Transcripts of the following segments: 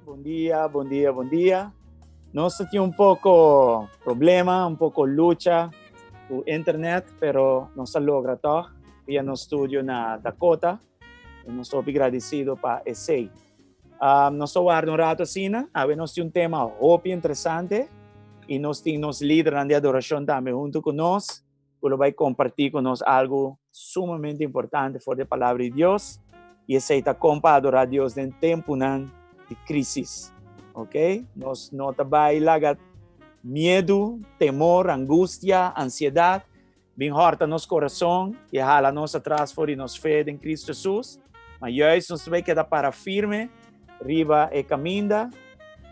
Bon dia, bon dia, bon dia. Nos tin un poco problema, un poco lucha ku internet, pero nos a logra toch via nos studio na Dakota. Y nos ta agradecido pa esey. Nos ta warda un rato asina. Awe nos tin un tema hopi interesante y nos tin nos lidernan di adoracion tambe hunto cu nos, cu lo bay comparti cu nos algo sumamente importante for di e Palabra di Dios, y esey ta con pa adora Dios den temponan di crisis. Ok? Nos no ta bay laga miedo, temor, angustia, ansiedad bin horta nos corazon y hala nos atras for di nos fe den Cristo Jesus, ma juist nos ta bay keda para firme riba e caminda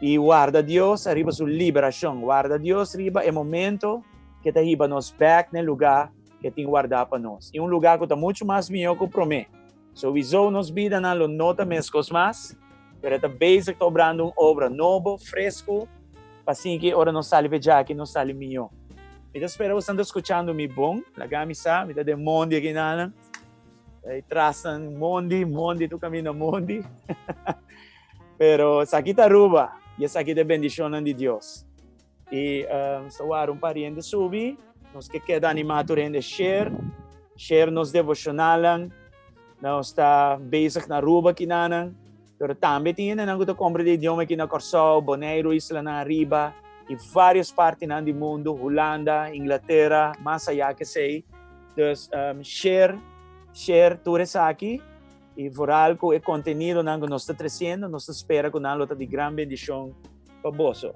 y warda Dios ariba su liberacion, warda Dios riba e momento ke ta hiba nos bek na e lugar ke tin warda pa nos, y un lugar cu ta mucho mas miho cu prome. Sowiso nos bidanan lo no ta mescos mas, pero e ta bezig ta obrando un obra nobo, fresco, pa asina ki ora nos sali pa e djaki nos sali miho. Mi ta spera boso ta scuchando mi bon, laga mi sa, mi ta den mondi aki nanan, e trasnan mondi, mondi, tur caminda mondi. Pero esaki ta Aruba y esaki ta e bendicionnan di Dios. Y um, sa wara un par hende subi, nos ke keda anima tur hende share, share nos devocionalan. Nos ta bezig na Aruba kinanan, pero tambe tin hendenan ku ta compra di idioma aki na Kòrsou, Boneiru, islanan ariba y varios partinan di mundo, Hulanda, Inglatera, mas allá ke esei. Dus um, share, share tur esaki y vooral ku e contenidonan ku nos ta treciendo, nos ta spera ku nan lo ta di gran bendicion pa boso.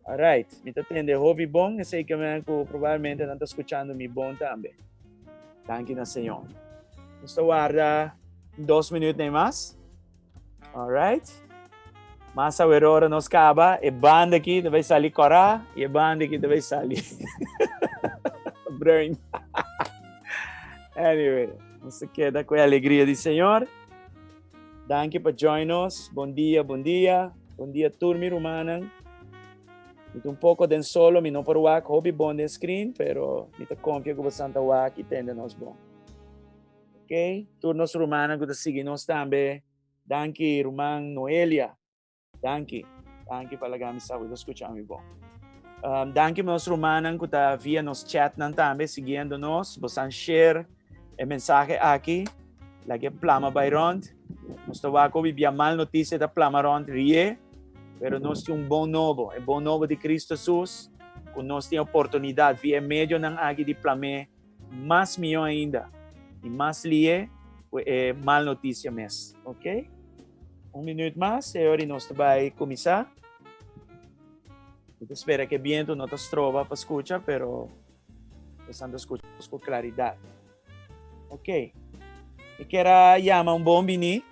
Alright, mi ta tende hopi bon, esei ke men ku probablemente nan ta skuchando mi bon tambe. Danki na Señor. Nos ta warda dos minuut nei mas. Alright. Mas awer ora nos kaba, e banda aki ta bai sali kora i e banda aki ta bai sali bruin. Anyway, nos ta keda ku e alegria di Señor. Danki pa join nos. Bon dia, bon dia. Bon dia tur mi rumannan. Mi ta un poco den solo, mi no por wak hopi bon den screen, pero mi ta confia cu bosan ta wak y tende nos bon. Ok, tur nos rumannan cu ta sigui nos tambe. Danki ruman Noelia. Danki. Danki pa laga mi sa ku ta skucha mi bon. Um, danki nos rumannan ku ta via nos chatnan tambe siguiendo nos. Bosan share e mensahe aki. Lage plama bai rond. Nos ta wak hopi bia mal noticia ta plama rond rie. Pero nos tin un bon nobo. E bon nobo di Cristo Jesus. Ku nos tin oportunidad via e medionan aki di plam'é mas mihó ainda i mas lié ku e mal notisia mes. Ok? Un minuut mas, e ora nos ta bai kuminsá. Mi ta spera ku e bientu no ta stroba pa skucha, pero boso ta skucha ku klaridat. Ok. Mi kier a yama un bon biní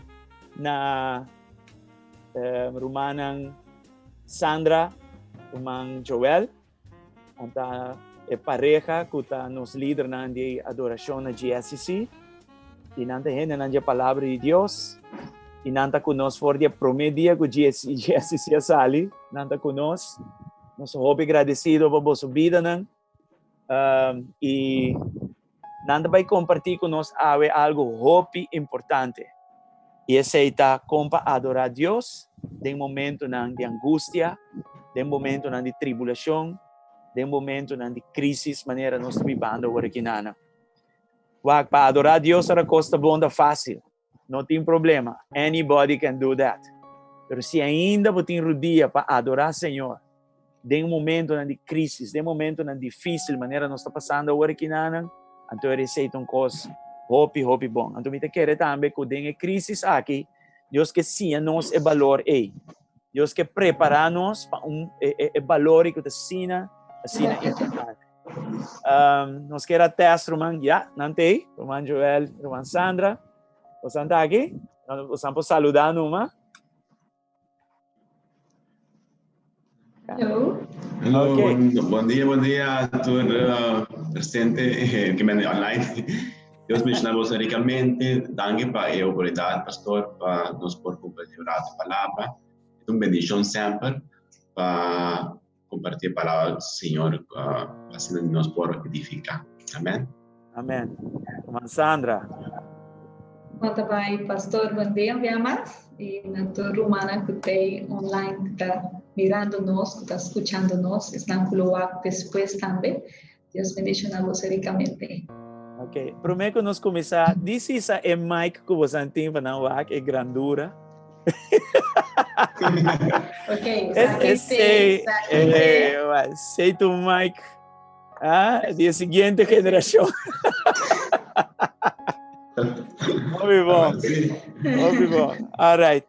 na eh, rumannan Sandra, ruman Joel. Anta E pareha ku ta nos lidernan di adorashon na GSCC. I nan ta hendenan di e Palabra di Dios. I nan ta ku nos for di e promé dia ku GSCC a sali. Nan ta ku nos. Nos ta hopi gradesido pa boso bidanan. Um, i nan ta bai kompartí ku nos awe algu hopi importante. I esei ta kon pa adorá Dios den momentonan di angustia, den momentonan di tribulashon, den momentonan di krísis manera nos ta bibando awor aki nana. Wak, pa adorá Dios ora kos ta bon ta fásil. No tin problema. Anybody can do that. Pero si ainda bo tin rudia pa adorá Señor den momentonan di krísis, den momentonan difísil manera nos ta pasando awor aki nanan, anto esei ta un kos hopi, hopi bon. Anto mi ta kere tambe ku den e krísis aki, Dios ke siña nos e balor ei. Dios ke prepará nos pa un e balor ei ku ta asina, asina importante. Um, nos kier a test, ruman, ya, nan tei, ruman Joel, ruman Sandra. Bosan ta aki? Bosan por saludá numa? Hello. Hello, okay. buen, buen dia, buen dia a todo uh, presente eh, que me online. Dios bendiga vos ricamente. Danke pa e oportunidad, pastor, pa nos por compartir un rato palabra. Es un bendición siempre pa Comparti e palabra di Señor pa asina nos por edifica. Amen. Amen. Ruman Sandra. Kon ta bai Pastor? Bon dia un bia mas y na tur rumannan ku tei online ku ta mirando nos, ku ta skuchando nos, esnan ku lo wak despues tambe. Dios bendiciona boso ricamente. Ok, promé ku nos kuminsá, di sisa e mic ku bosan tin pa nan wak e grandura. Ok, Esei, eh, sei tu mic ah, di e siguiente generashon. Hopi bon. Hopi bon. All right.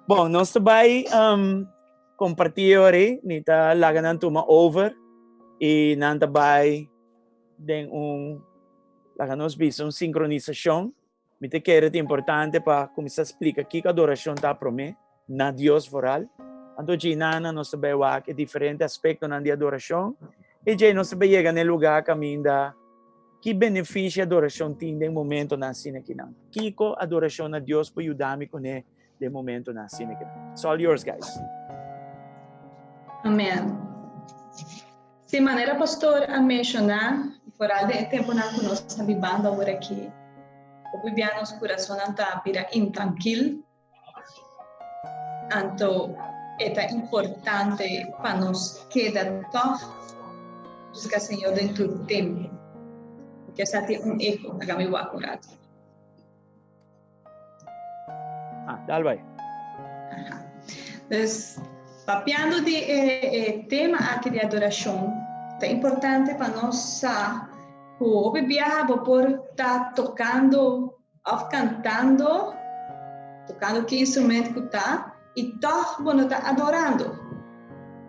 Bon, nos ta bai um, Comparti ori, mi ta laga nan tuma over y nan ta bai den un, laga nos bisa, un sincronisacion. Mi ta kere ta importante pa cuminsa splica kico adoracion ta prome na Dios vooral. Anto djei nana nos ta bai wak e diferente aspectonan di adoracion y djei nos ta bai yega na e lugar caminda ki beneficio adoracion tin den momentonan asina kinan. Kico adoracion na Dios por yuda mi cune den momentonan asina ke. It's all yours, guys. Amen. Si manera pastor a menciona, vooral den e temponan ku nos ta bibando awor aki, hopi bia nos kurasonnan ta bira intrankil. Anto e ta importante pa nos keda tòg buska Señor den tur tempu. Porque esa tin un echo, laga mi wak un rato. Ah, dal bai. Dus, papiando di e, e tema aki di adoracion, ta importante pa nos sa ku hopi biaha bo por ta tocando of cantando, tocando ki instrument ku ta, i toch bo no ta adorando.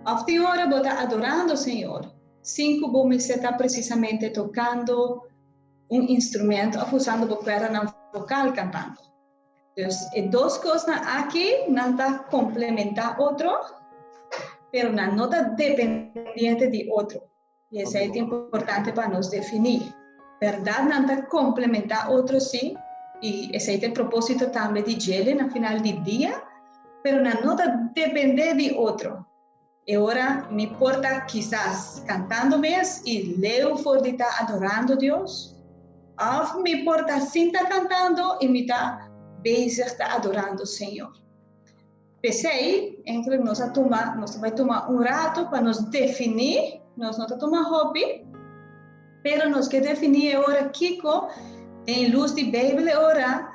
Of tin ora bo ta adorando Señor, sin ku bo mester ta precisamente tocando un instrumento of usando bo cuerdanan vocal cantando. Dus e dos cosnan aki nan ta complementa otro, pero nan no ta dependiente di otro. Y esey ta importante pa nos defini. Berdad nan ta complementa otro si, y esey ta e proposito tambe di djele na final di dia, pero nan no ta depende di otro. E ora mi por ta kisas kantando mes i leu for di ta adorando Dios, òf mi por ta sin ta kantando i mi ta bezig ta adorando Señor. P'esei, enkele nos a tuma, nos ta bai tuma un ratu pa nos definí, nos no ta tuma hopi, pero nos ke definí e ora kiko den lus di Beibel e ora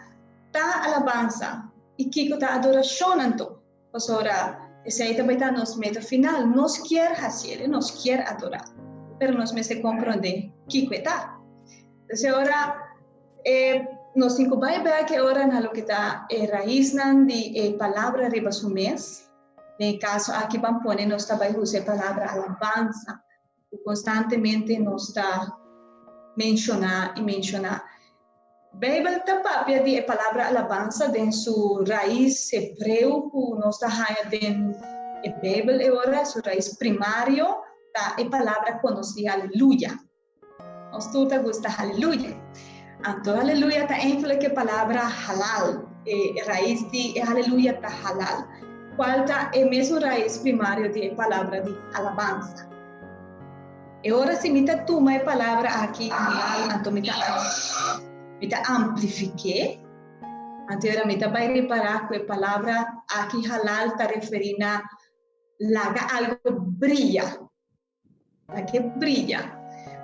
ta alabansa i kiko ta adorashon anto. Pasobra esei ta bai ta nos meta final. Nos kier haciele, nos kier adora, pero nos mester comprende kico e ta. Entonces e ora eh, nos tin cu bai bek e ora na loke ta e raisnan di e palabra riba su mes. Den e caso aki ban pone nos ta bai usa e palabra alabansa, cu constantemente nos ta menciona y menciona. Beibel ta papia di e palabra alabansa den su rais hebreo ku nos ta haña den e Beibel e ora, su rais primario. ta e palabra konosí aleluya. Nos tur ta gusta aleluya. Anto aleluya ta eigenlijk e palabra halal. E rais di e aleluya ta halal, kual ta e mesun rais primario di e palabra di alabansa. E ora si mi ta tuma e palabra aki halal, anto mi ta amplifik'é. Anto ora mi ta bai ripará ku e palabra aki halal ta referí na laga algu bria. Laga bria.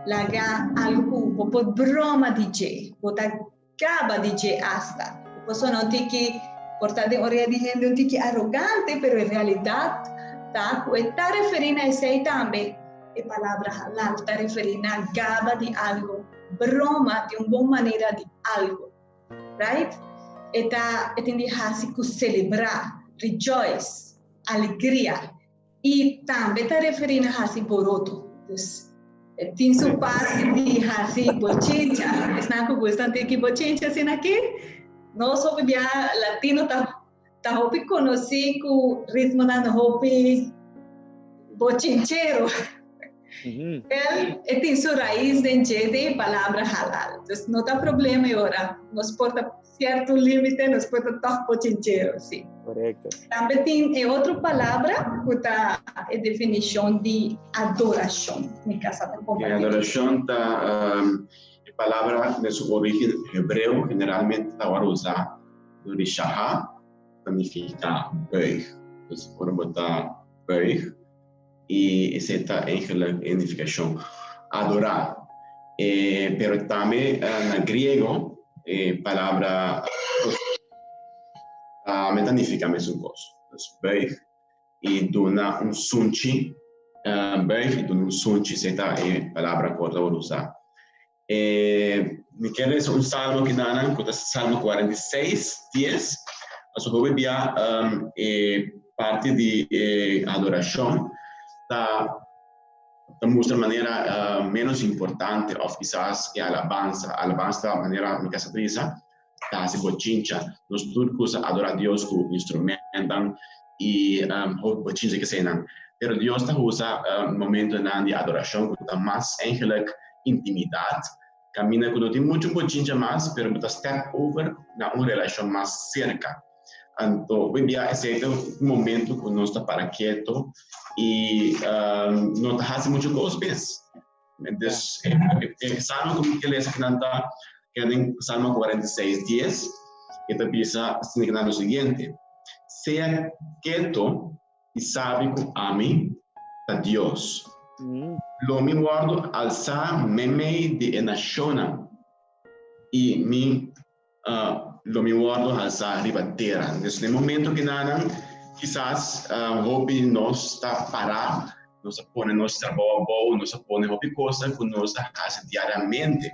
Laga algu ku por broma di dje, bo ta gaba di dje asta. Por no tiki por ta den orea di hende un tiki arogante, pero en realidat ta ku e ta referí na esei tambe. E palabra halal ta referí na gaba di algu, broma di un bon manera di algu. Right? E ta e tin di hasi ku selebrá, rejoice, alegria. I tambe ta referí na hasi boroto. Dus, tin su parti di hasi bochincha. Esnan ku gusta tiki bochincha asina aki. Nos hopi bia latino ta hopi konosí ku ritmonan hopi bochinchero. El e tin su rais den dje di palabra halal. Dus no ta problema ora. Nos por ta sierto límite, nos por ta tòg bochinchero, sí. Tambe tin e otro palabra ku ta e definishon di adorashon. Mi kasá ta kompartí. Adorashon ta e palabra di su orígen hebreo, generalmente ta usá di shaha, ta nifiká buig. Dus ora bo ta buig, i esei ta eigenlijk e nifikashon adorá. Pero tambe na griego e palabra tambe ta nifiká mesun kos. Dus buig i duna un sunchi, buig i duna un sunchi, esei ta e palabra ku ta wòrdu usá. Mi ke lesa un salmo akinan ku ta Salmo 46, 10. Pasobra hopi bia e parti di e adorashon ta mustra manera ménos importante òf kisas e alabansa. Alabansa ta manera mi kasá ta bisa, ta hasi bochincha. Nos tur gusta adorá Dios ku instrumentonan i hopi bochincha keseinan. Pero Dios ta usa momentonan di adorashon ku ta mas eigenlijk intimidat, kaminda ku no tin muchu bochincha mas, pero bo ta step over na un relashon mas serka. Anto, hopi bia esei ta un momento ku nos ta para keto i no ta hasi muchu kos mes. Dus, e salmo ku mi ke lesa akinan ta keda den Salmo 46, 10, e ta bisa asina lo siguiente: Sea keto i sabi ku ami ta Dios. Lo mi wòrdu alsá meimei di e nashonnan, i mi lo mi wòrdu alsá riba tera. Dus na e momento kinanan kisas hopi nos ta pará, nos a pone nos trabou abou, nos a pone hopi kos ku nos ta hasi diariamente.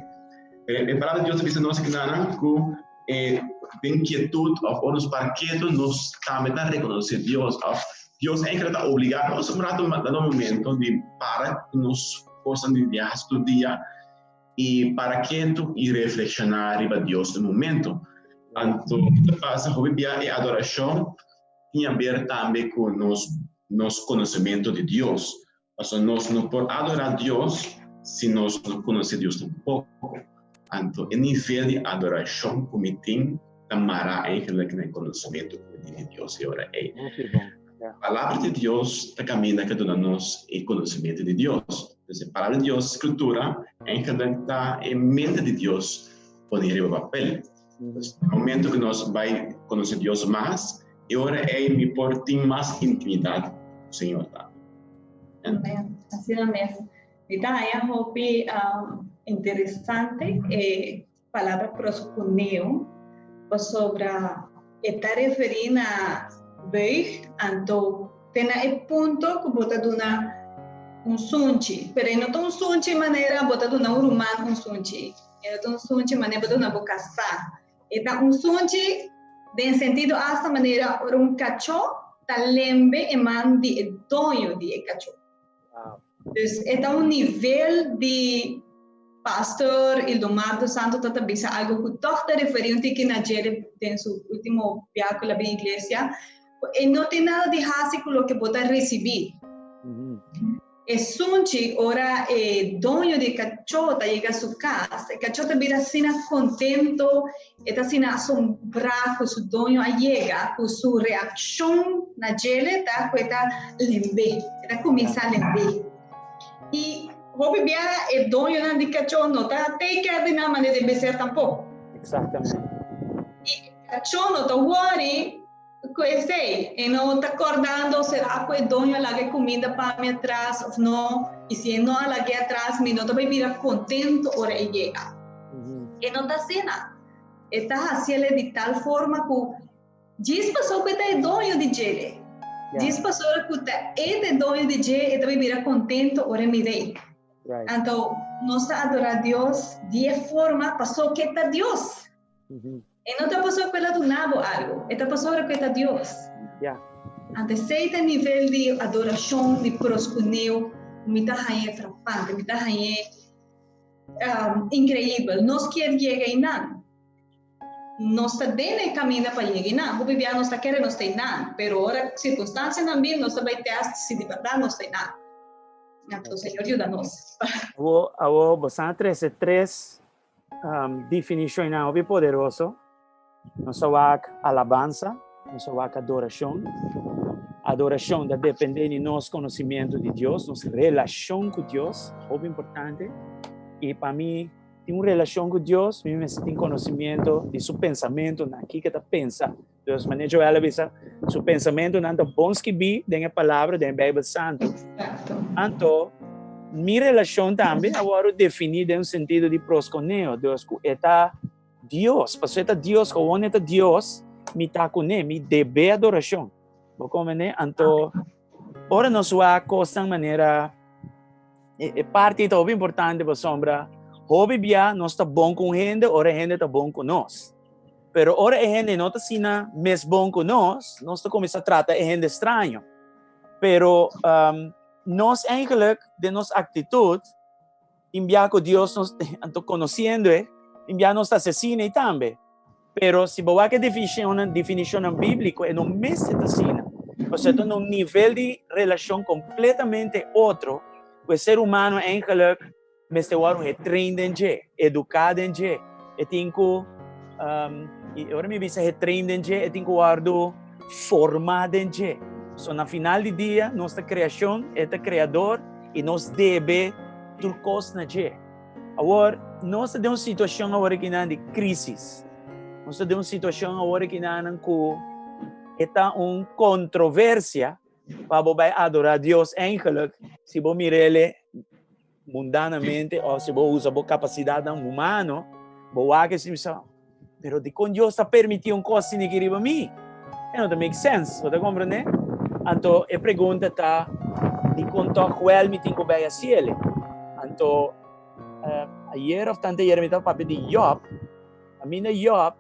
Pero e palabra di Dios ta bisa nos kinanan ku e den kietut òf ora nos para ketu nos tambe ta rekonosé Dios òf Dios eigenlijk ta obligá nos un ratu dado momento di para ku nos kosnan di hasi tur dia i para ketu i reflekshoná riba Dios un momento. Anto kiko ta pasa? Hopi bia e adorashon tin haber tambe ku nos konosementu di Dios. Pasobra nos no por adorá Dios si nos no konosé Dios tampoko. Anto e nivel di adorashon ku mi tin ta mará eigenlijk na e konosementu ku mi tin di Dios e ora ei. Palabra di Dios ta kaminda ku duna nos e konosementu di Dios. Entonces, e Palabra di Dios, Skritura, eigenlijk ta e mente di Dios poné riba papel. Entonces, na momento ku nos bai konosé Dios mas, e ora ei mi por tin mas intimidat ku Señor tambe. Amén. Asina mes. Mi ta haña hopi interesante e palabra proskuneo, pasobra e ta referí na buig, anto te na e punto ku bo ta duna un sunchi. Pero e no ta un sunchi manera bo ta duna un ruman un sunchi. E no ta un sunchi manera bo ta duna bo kasá. E ta un sunchi den sentido asta manera ora un kachó ta lembe e man di e doño di e kachó. Dus e ta un nivel di pastor Ildomar dos Santos ta bisa algo ku tòg ta referí un tiki na dje den su último biaha ku el a bin iglesia. E no tin nada di hasi ku loke bo ta risibí. E sunchi ora e doño di kachó ta yega su kas, e kachó ta bira asina kontento, e ta asina asombrá ku su doño a yega, ku su reakshon na djele ta ku e ta lemb'é, e ta kuminsá lemb'é. I hopi biaha e doñonan di kachó no ta take care di nan manera debe ser tampoko. Exactamente. I e kachó no ta wòri Ku esei, e no ta kòrdando será ku e doño a laga e kuminda pa mi atras òf no, i si e no a lag'é atras, mi no ta bai bira kontentu ora e yega. E no ta asina. E ta hasiel di tal forma ku djis pasó ku e ta e doño di dje, djis pasó ku ta e ta e doño di dje, e ta bai bira kontentu ora e mir'é. Anto, nos ta adorá Dios di e forma pasó ku e ta Dios. E no ta pasobra ku el a duna bo algu, e ta pasobra ku e ta Dios. Anto esei ta e nivel di adorashon, di proskuneo, ku mi ta hañ'é frapante, mi ta hañ'é inkreibel. Nos kier yega einan. Nos ta den e kaminda pa yega einan. Hopi bia nos ta kere nos ta einan, pero ora sirkunstansianan bin, nos ta bai tèst si di bèrdat nos ta einan. Anto Señor yuda nos. Awo, awo, boso a trese tres Definishonnan hopi poderoso. Nos a wak alabansa, nos a wak adorashon. Adorashon ta depende di nos konosimiento di Dios, nos relashon ku Dios, hopi importante. I pa mi tin un relashon ku Dios, mi mester tin konosimiento di su pensamentonan, kiko e ta pensa. Dus manera Joel a bisa, su pensamentonan ta bon skibí den e palabra, den e Bijbel Santu. Anto, mi relashon tambe a wòrdu definí den un sentido di proskoneo, dus ku e ta Dios, pasobra e ta Dios, gewoon e ta Dios, mi ta kuné, mi debe adorashon. Bo komprendé? Anto, ora nos wak kosnan manera e parti ta hopi importante pasobra hopi bia nos ta bon ku un hende ora e hende ta bon ku nos. Pero ora e hende no ta asina mes bon ku nos, nos ta kuminsá trata e hende straño. Pero um, nos eigenlijk, den nos aktitut, tin bia ku Dios nos, anto konosiendo e, tin bia nos ta asesina e tambe. Pero si bo wak e definishonnan, definishonnan bíbliko, e no mester ta asina. Pasobra ta na un nivel di relashon kompletamente otro, ku e ser humano eigenlijk mester wòrdu getrain den dje, eduká den dje. E tin ku, um, i ora mi bisa getrain den dje, e tin ku wòrdu formá den dje. So na final di dia, nos ta kreashon, e ta kreador, i nos debe tur kos na dje. Awor, nos ta den un situashon awor akinan di krísis. Nos ta den un situashon awor akinan ku e ta un kontroversia pa bo bai adorá Dios eigenlijk si bo mir'ele mundanamente òf si bo usa bo kapasidatnan humano, bo wak esei bisa, pero dikon Dios ta permití un kos asina aki riba mi? E no ta make sense, bo ta komprendé? Anto e pregunta ta, dikon tòg wèl mi tin ku bai hasi el? Anto ayer òf tantu ayer mi tabata papia di Jòb, kaminda Jòb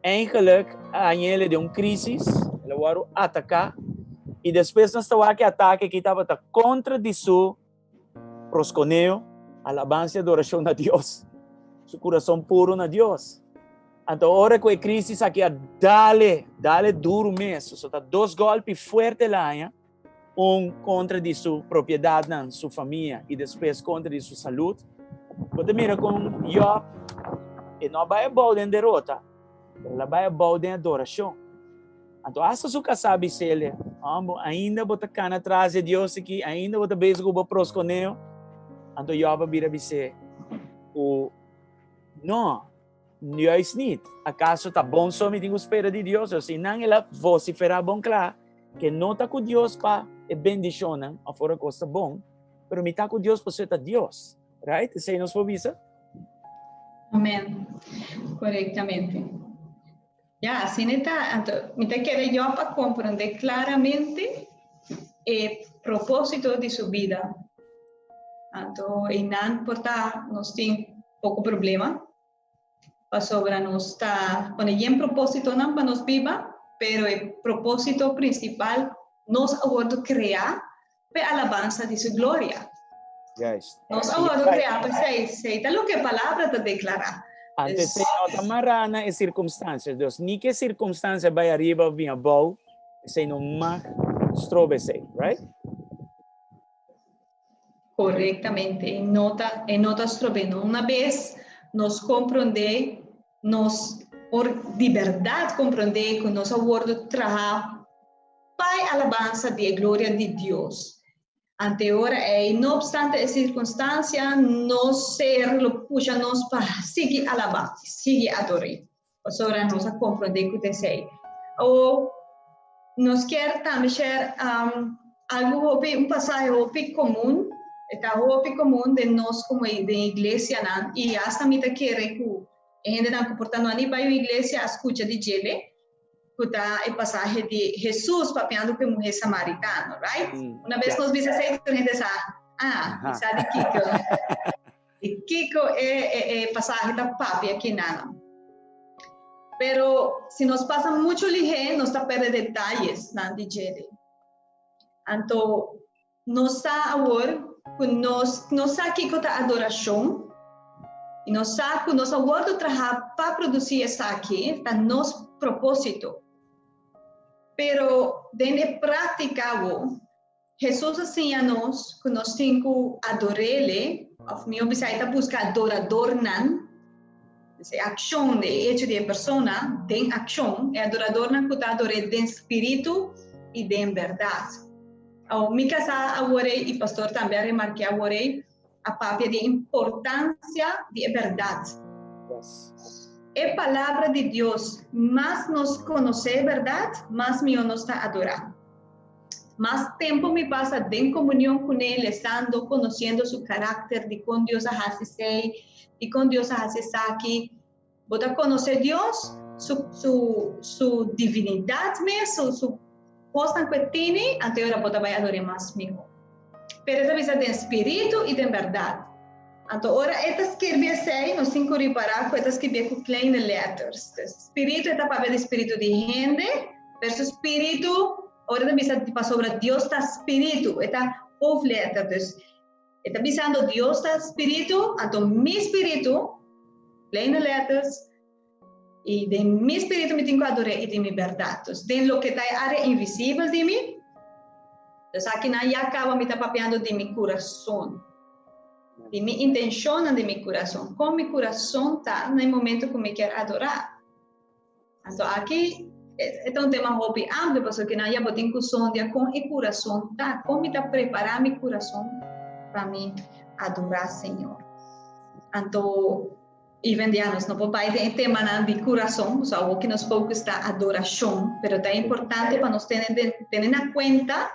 Eigenlijk a haña el den un crisis, el a wòrdu ataká i despues nos ta wak e atake aki tabata kontra di su proskoneo, alabansa i adorashon na Dios, su kurason puru na Dios. Anto ora ku e crisis aki a dale, dale duru mes, so ta dos gòlpi fuerte el a haña, un kontra di su propiedatnan, su famia i despues kontra di su salud. Bo ta mira kon Job e no a bai abou den derota, pero el a bai abou den adorashon. Anto asta su kasá a bis'el, Hombo, ainda bo ta kana tras di e Dios aki, ainda bo ta bezig ku bo proskoneo? Anto Job a bira bis'é ku no. Juist niet. Acaso ta bon so mi tin cu spera di Dios? O si nan el a vocifera bon cla que no ta cu Dios pa e bendicionnan of ora cos ta bon, pero mi ta cu Dios pasobra e ta Dios. Right? Esey nos por bisa? Amen. Correctamente. Ya, asina ta. Anto, mi ta kere Job a comprende claramente e proposito di su bida. Anto, einan por ta nos tin poco problema, pasobra nos ta pone yen propositonan pa nos biba, pero e proposito principal nos a wordo crea p'e alabansa di su gloria. Juist. Nos a wordo crea pa esei, esei ta loke e palabra ta declara. Antes esei no ta mará na e circunstancias. Dus ni ke circunstancia bai ariba of bin abou, esei no mag strobe esei, right? Korektamente, e no ta, e no ta strobendo. Una bes nos komprondé, nos por di bèrdat komprondé ku nos a wòrdu traha pa e alabansa di e gloria di Dios. Ante ora ei, no opstante e sirkunstansia, nos ser lo pusha nos pa sigui alabá, sigui ador'é. Pasobra nos a komprondé ku ta esei. O nos kier tambe share um, algu hopi, un pasahe hopi komun, e ta hopi komun den nos komo den iglesianan, i asta mi ta kere ku e hendenan ku por ta no a ni bai un iglesia a skucha di djele, ku ta e pasahe di Hesus papiando ku e muhé samaritano, right? Una bes nos bisa esei, tur hende sa, ah, mi sa di kiko, di kiko e, e, e pasahe ta papia kinan. Pero si nos pasa muchu lihé, nos ta perde detayes nan di djede. Anto, nos sa awor ku nos no sa kiko ta adorashon i nos sa ku nos a wòrdu traha pa produsí esaki, ta nos propósito. Pero den e práktika awo, Hesus a siña nos ku nos tin ku ador'Ele, òf mihó bisa e ta buska adoradornan, e akshon, e echo di e persona den akshon, e adoradornan ku ta ador'é den spiritu i den bèrdat. Awor, mi kasá awor ei, i pastor tambe a remark'é awor ei, a papia di e importansia di e bèrdat. E Palabra di Dios, mas nos konosé e bèrdat, mas mihó nos ta adorá. Mas tempu mi pasa den komunion kuné, lesando, konosiendo su karakter, dikon Dios a hasi esei, dikon Dios a hasi esaki. Bo ta konosé Dios, su, su, su divinidat mes, su, su kosnan ku e tene, anto e ora bo ta bai ador'é mas mihó. Pero e ta bisa den spiritu i den bèrdat. Anto ora e ta skirbi esei, nos tin ku ripará ku e ta skirbié ku kleine letters. Spiritu, e ta papia di spiritu di hende versus spiritu, ora e ta bisa pasobra Dios ta spiritu, e ta hoofdletter. Dus E ta bisando Dios ta spiritu, anto mi spiritu, kleine letters, i den mi spiritu mi tin ku ador'é i den mi bèrdat. Dus den loke ta e área invisibel di mi, dus akinan ya kaba mi ta papiando di mi kurason, di mi intenshonnan di mi kurason, kon mi kurason ta na e momento ku mi kier adorá. Anto aki e ta un tema hopi amplio pasobra kinan ya bo tin ku sondia kon e kurason ta, kon mi ta prepará mi kurason pa mi adorá Señor. Anto even dia nos no por bai den e temanan di kurason, pasobra awor ki nos focus ta adorashon, pero ta importante pa nos tene den tene na kuenta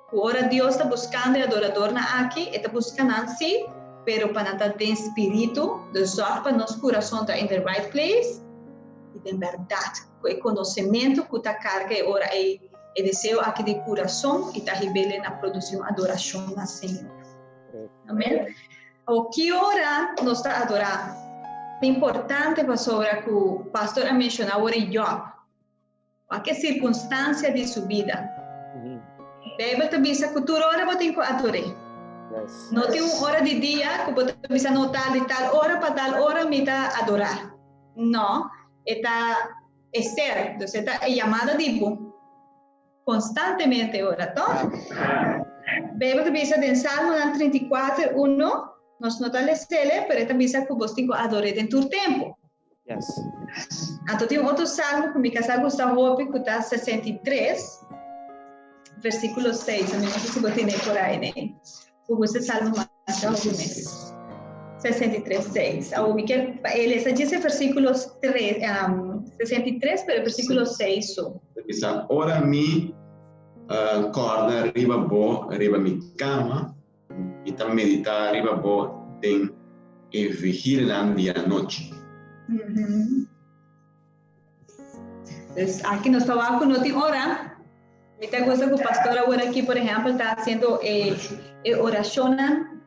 ku ora Dios ta buskando e adoradornan aki, e ta buska nan sí, pero pa nan ta den spiritu, dus zòrg pa nos kurason ta in the right place, i den bèrdat, ku e konosementu ku ta karga e ora ei e deseo aki di kurason i ta hib'el na produsí un adorashon na Señor. Amèn. Awor, ki ora nos ta adorá? Ta importante pasobra ku pastor a menshoná awor e Jòb. Wak e sirkunstansia di su bida. Beibel ta bisa ku tur ora bo tin ku ador'é. No tin un ora di dia ku bo ta bisa no tal di tal ora pa tal ora mi ta adorá. No, e ta e ser, dus e ta e yamada di bo konstantemente ora, tòg? Beibel ta bisa den Salmonan 34, 1, nos no ta les'el, pero e ta bisa ku bos tin ku ador'é den tur tempu. Yes. Anto tin un otro salmo ku mi kasá gusta hopi ku ta 63, versíkulo 6. Mi no sé si bo tene por ahí, ne. Ku gusta salmo masha hopi mes. 63, 6. Awo mi kier pa e lesa djis e versíkulo 3, um, 63, pero e versíkulo 6 so. Ta bisa, ora mi uh, kòrda riba bo riba mi kama, Mi ta meditá riba bo den e vigilnan di anochi. Dus aki nos ta wak ku no tin ora. Mi ta gusta ku pastor awor aki, por ehèmpel, ta hasiendo e, e orashonnan.